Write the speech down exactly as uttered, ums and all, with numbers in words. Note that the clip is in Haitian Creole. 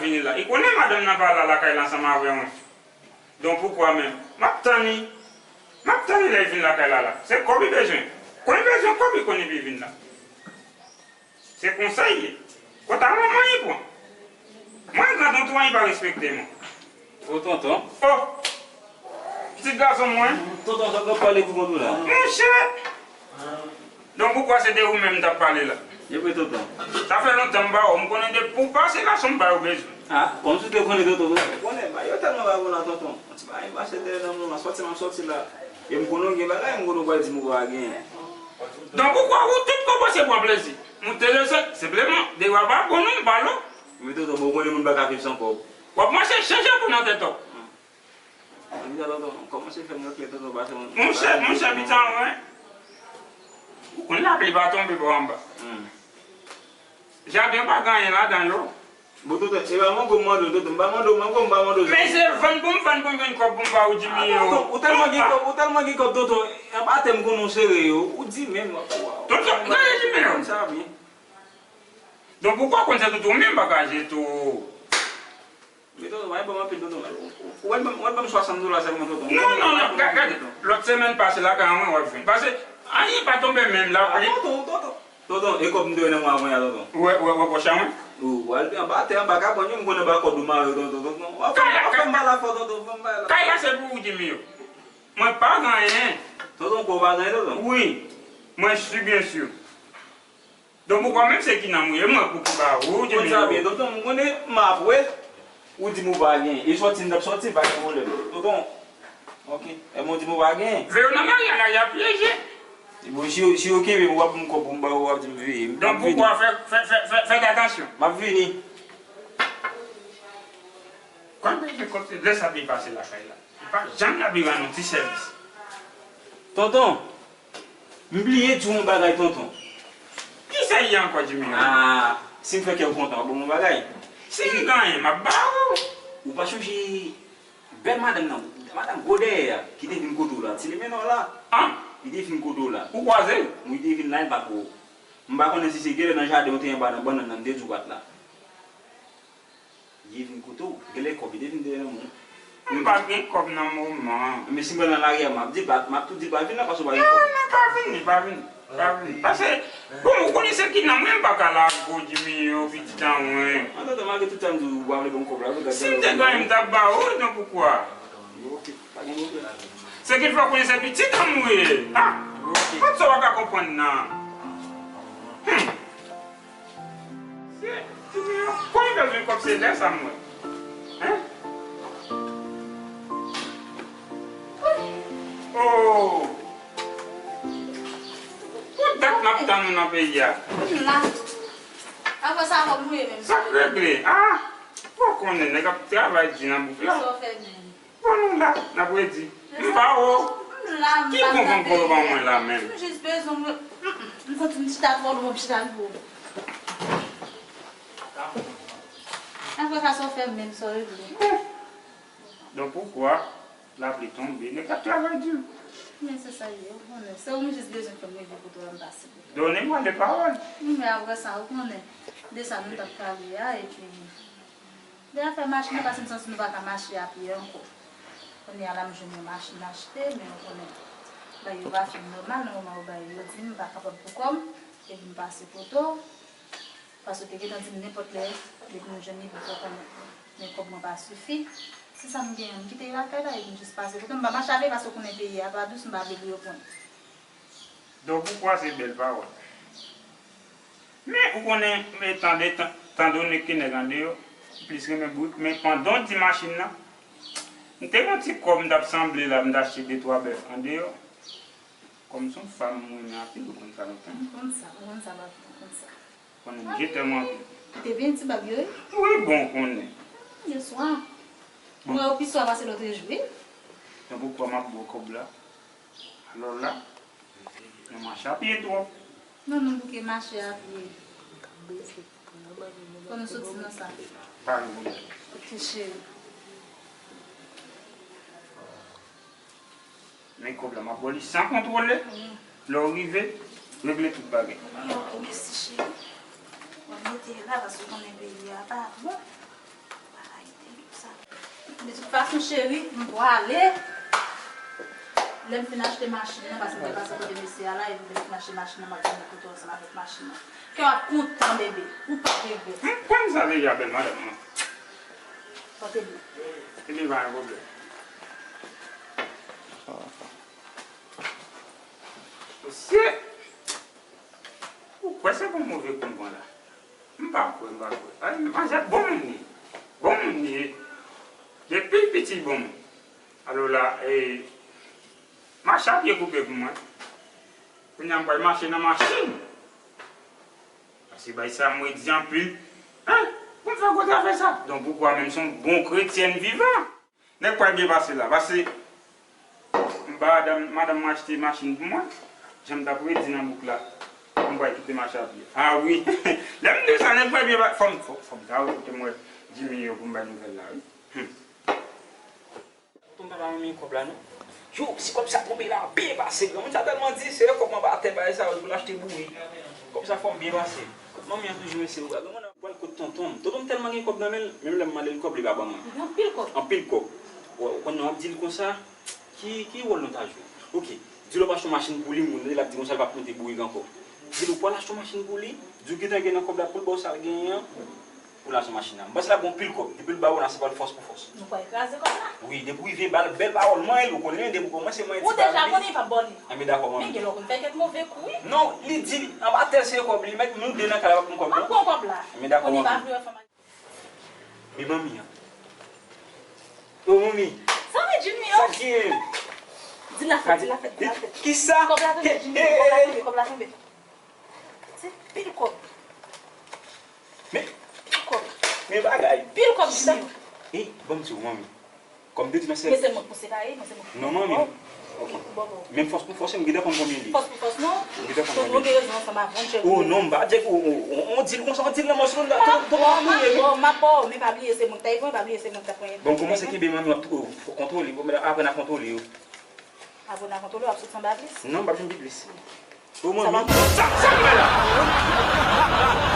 vini la. Li konnen madanm nan pa la lakay la ansanm avè mwen. Donk poukwa menm? M ap tann li. M ap tann li lè li vin lakay la la. Se kòb li bezwen. Kon li bezwen kòb, li konn epi li vin la. Se konsa l ye. Kot a manman li pran? Mwen gran tonton an, li pa respekte mwen. O tonton. O! Pitit gason mwen. Tonton, sa w ap pale pou kont ou la? Monchè! Donk poukwa se de ou menm m t ap pale la? E vre tonton. Sa fè lontan m ba w, m konnen depi w pase la se yon bay ou bezwen. A, kòmsi w te konnen tonton, tonton. Ou konnen, bagay yo tèlman pa bon la tonton. Yon ti bagay m pase dèyè nan moman, sòti m ap sòti la. E m konnen w gen bagay, m konnen w pral di m ou pa genyen. Donk poukwa ou tout kòmanse pran plezi? Monte lezòt, senpleman, de w a pa bon non, m pa lou. Men tonton, bon, ou konnen moun pa ka viv san kòb. W ap manse chanje pou nan tèt ou. Ann di sa tonton, kòmanse fè mwen klè tonton, pase mwen. Monchè, monchè, pitit an mwen. Ou konn lapli pa tonbe bò anba. Hmm. Jaden pa gen anyen ladan yo. Bon tonton, e pa mango m mande w tonton, m pa mande w mango, m pa mande w. Men se vann pou m vann pou m jwenn kòb pou m ba ou di m yo. Tonton, ou tèlman gen kòb, ou tèlman gen kòb tonton, anba tè m konnen w sere yo, ou di menm w ap. Tonton, gade di m yo. Sa byen. Donk poukwa konn se tonton menm pa ka jete w? Men tonton, pa gen pwoblèm anpil tonton. Ou wè l ban m, ou wè l ban m swasant dola sèlman tonton. Non, non, non, gade, gade. Lòt semèn pase lakay mwen w ap jwenn. Pase anyen pa tonbe menm lapli. Tonton, tonton. Tonton, e kòb m te wè nan mwa avan yè a tonton. Ou wè, ou wè, ou wè pòch a mwen? Ou al anba tè, anba kabann yo, m konnen anba kòd ou mare tonton, tonton. W ap fè m mal afè tonton, fè m mal afè. Kay la se pou ou di m yo. Mwen pa gen anyen. Tonton, ou pa gen anyen tonton? Wi, mwen si byen si. Donk ou kwè menm se ki nanm ou ye, mwen pou ki ba ou, ou di m yo. Konn sa byen, tonton, m konnen m ap wè, ou di m ou pa gen. E sòti n t ap sòti, pa gen pwoblèm. Tonton, oke. E mwen di m ou pa gen. Veye w nan lari a, lari a pyeje. Bon, si, si yo kenbe m, w ap ban m kòb pou m ba ou, w ap di m veye. Donk ou kwè fè, fè, fè, fè, fè atansyon. M ap vini. Kòm bezwen kòb, se lè sa depase lakay la. Li pa janm la vin rann yon ti sèvis. Tonton, m bliye di w yon bagay, tonton. Kisa l ye ankò, Jimmy? Ah, si m fè kè w kontan, w ap ban m yon bagay. Si m gen anyen, m ap ba ou. Ou pa sonje bèl madanm nan, madanm gwo dèyè a, ki te vin kote w la, ti limena w la? Ah. Li te vin kote w la. Ou kwaze l? Wi, li te vin la, li pa t wè w. M pa konnen si se genlè nan jaden w te anba nan bannann nan, m te di w pa t la. Li vin kote w, genlè kòb li te vin dèyè nan men w. M pa gen kòb nan moman. Men si m pral nan lari a, m ap di, m ap tou di pa vin la, paske w pa gen kòb. Non, non, pa vini, pa vini, pa vini. Paske, bon, ou konnen se ki nan mwen, m pa ka lage w di m yo, pitit an mwen. An, tonton, malgre tout sa m di w, ou pa vle ban m kòb la, wi, gad. Si m te genyen, m t ap ba ou, non, poukwa? Oke, pa gen pwoblèm. Se ki fè w konnen se pitit an m ou ye. Ah, oke. Kot sa w pa ka konprann nan? Hmm. Se, se, kòm bezwen kòb se lè sa m wè. Hein? Oh! Pou dat m ap tann ou nan peyi a. M la. Apre sa, kòb nou ye menm. Sa k regle? Ah! Ou konnen, nèg ap travay di nan bouk la. Sa w fè menm? Bon, nou la, n ap redi. M pa wè w. M la, m pa tande. Ki bon bon kòb ban mwen la menm? M jis bezwen m, m, m, m santi m chita twò lwen, m chita twò. Apre sa, sa w fè m menm, sa w regle. Bon. Donk, poukwa lapli tonbe, nèg ap travay di? Men se sa l ye, ou konnen. Se ou m jis bezwen fè m rive kote w la, m pase kote w. Donnen m ale pawòl. Wi, men apre sa, ou konnen. De sa nou t ap pale a, epi de afè machin nan, paske m santi nou pa ka mache a pye ankò. Kounye a la, m jwenn yon machin achte, men ou konnen, bagay yo pa fin nòmal, nan moman yo bagay yo di m pa kapab pou kò m, epi m pase kote w, paske w te gentan di m nenpòt lè, depi m jwenn li, pou fè w konnen, men kòb mwen pa sifi. Se sa m genyen, m kite yo lakay la, epi m jis pase kote w, m pa mache avè l, paske w konnen peyi a pa dous, m pa vle pou yo pran m. Donk, ou kwè se bèl pawòl. Men, ou konnen, etan de, tan, tandone ke nèg andeyò plis renmen bourik, men pandan w di machin nan, m te gen yon ti kòb m t ap sanble la, m t achte de twa bèf andeyò. Kòm se yon fanm m renmen anpil, ou konn sa lontan. M konn sa, m konn sa, papi, m konn sa. Konnen m je tèlman anpil. Ou te byen ti bab yo, wi. Wi, bon, ou konnen. Yèswa. Bon. Mwen, ou pi swa pase lòt jou, wi. Donk, ou kwè m ap ba w kòb la? Alò la, nou mache a pye twòp. Non, nou bouke mache a pye. Fò nou soti nan sa. Pa gen pwoblèm. Ok, cheri. Men kòb la, m ap ba w li san kontwole. Wi. Lè w rive, regle tout bagay. Ok, mèsi, cheri. W ap mete la, paske w konnen peyi a pa bon. De tout fason, cheri, m prale. Lè m fin achte machin nan, paske m te pase kote mesye a la, epi lè m fin achte machin nan, m ap vin kote w ansanm avèk machin nan. Kè w ap kontan, bebe. Ou p ap regrèt. M konn sa deja, bèl madanm mwen. Pote byen. Epi pa gen pwoblèm. Mesye! Ou kwè se pou move kou m pran la? M pa kwè, m pa kwè. Ay, manzè bon moun li ye. Bon moun li ye. Depi l piti l bon moun. Alò la, e, mache a pye koupe pou mwen. Kounye a m pral mache nan machin. Paske bay sa m redi anpil. Hein? Pou m fè gwo zafè sa. Donk poukwa menm se yon bon kretyèn vivan? Nèg pral byen pase la, pase m pa madanm, madanm mwen achte machin pou mwen, jan m t ap redi nan bouk la, m pral kite mache a pye. Ah wi, lè m di w sa, nèg pral byen pase, fò m, fò, fò m ta wè kote m wè Jimmy yo pou m bay nouvèl la, wi. Hmm. Tonton papa manmi kòb la non. Yo, si kòb sa tonbe la, byen pase, granmoun sa tèlman di, se kòb anba tè bagay sa, pou l achte bouri. Kòb sa fò m byen pase. Manmi an toujou ese ou, granmoun. Pral kot tonton m. Tonton m tèlman gen kòb nan men l, menm lè m mande l kòb, li pa ban mwen. Li gen anpil kòb. Anpil kòb. Ou, ou konn nan w ap di l konsa, ki, ki wòl nou ta jwe? Oke, di l w ap achte yon machin pou li, moun li l ap di konsa l p ap monte bourik ankò. Di l ou pral achte yon machin pou li, di w gentan gen nan kòb la pou l ba w sa l genyen an, pou l achte machin nan. M panse l ap gen anpil kòb. Depi l ba w la, se pral fòs pou fòs. Nou pral kraze kòb la. Wi, depi w rive ba l bèl pawòl, manyen l, ou konnen, depi w kòmanse manyen ti bagay li. Ou deja konnen li p ap ba w li. Enben dakò, manmi. Men gen lè w konn fè kèk move kou, wi. Non, li di, anba tè l se kòb li, mèt nou de nan kay la, m ap pran kòb la. M ap pran kòb la. Enben dakò, manmi. Kounye pa vle wè fanm. Men manmi an. O manmi. Sa w di Jimmy yo? Sa k genyen? Di l la fèt, di l la fèt, di l la fèt. Kisa? Kòb la tonbe, Jimmy, kòb la tonbe, kòb la tonbe. Se pil kòb. Men. Pil kòb. Men bagay. Pil kòb, Jimmy yo. Ey, ban m di w, manmi. Kòm m te di nan sèvis. Men se mwen k pou separe, men se mwen k pou... Non, manmi. Ok. Bon, bon. Men fòs pou fòs, m gentan konn konbyen li ye. Fòs pou fòs, non. M gentan konn konbyen li ye. Tonton te rezon ansanm avè w, Djèk. Oh, non, m pa Djèk, ou, ou, ou, ou di l konsa, ou di l nan mòso, tonton, tonton ap touye, wi. M ap ba w, men pa bliye se mwen k ta pran, pa bliye se mwen k ta pran. Bon, kòmanse kenbe manmi w ap tou-, kontwole, bon, men aprann a kontwole yo. Aprann a kontwole, w ap sot anba plis. Non, m p ap janm pi plis. Bon, manmi. Sa, sa m wè la?